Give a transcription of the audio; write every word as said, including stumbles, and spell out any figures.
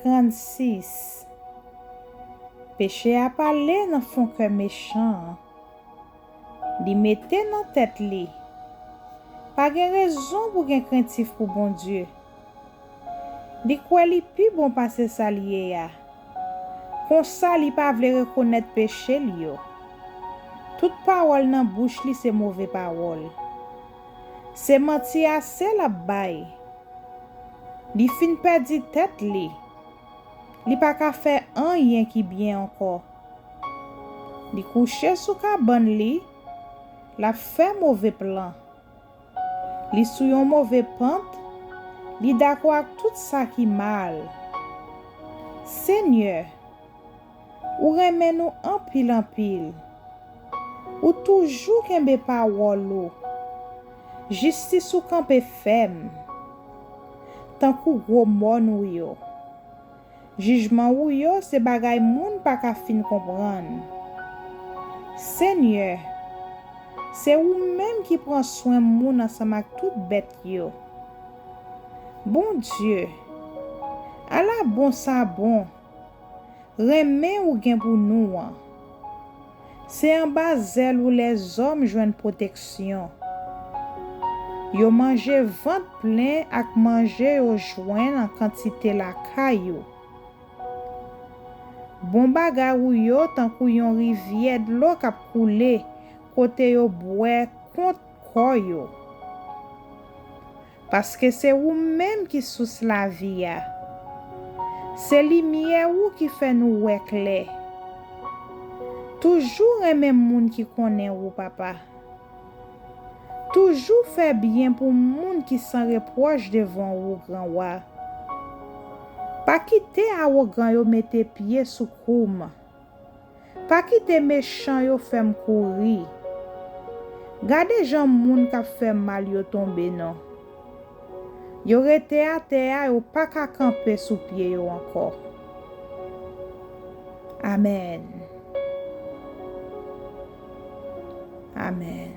Trannsis. Peche a pale nan fon kè mechan an. Li mete nan tèt li, pa gen rezon pou gen krentif pou Bondye. Li kwè li pi bon pase sa l ye a. Konsa, li pa vle rekonèt peche l yo. Tout pawòl nan bouch li se move pawòl. Se manti ase l ap bay. Li fin pèdi tèt li. Li pa ka fè anyen ki byen ankò. Li kouche sou kabann li, l ap fè move plan. Li sou yon move pant, li dakò ak tout sa ki mal. Senyè, ou renmen nou anpil anpil. Ou toujou kenbe pawòl ou. Jistis ou kanpe fèm, tankou gwo mòn ou yo. Jijman ou yo se bagay moun pa ka fin konprann. Senyè, se ou menm ki pran swen moun ansanm ak tout bèt yo. Bondye, ala bon sa bon, renmen ou gen pou nou an. Se anba zèl ou lèzòm jwenn pwoteksyon. Yo manje vant plen ak manje yo jwenn an kantite lakay ou. Bon bagay ou yo tankou yon rivyè dlo k ap koule kote yo bwè kont kò yo. Paske se ou menm ki sous lavi a. Se limyè ou ki fè nou wè klè. Toujou renmen moun ki konnen ou, Papa. Toujou fè byen pou moun ki san repwòch devan ou, Gran Wa. Pa kite awogan yo mete pye sou kou m. Pa kite mechan yo fè m kouri. Gade jan moun k ap fè m mal yo tonbe non. Yo rete atè a, yo pa ka kanpe sou pye yo ankò. Amèn. Amèn.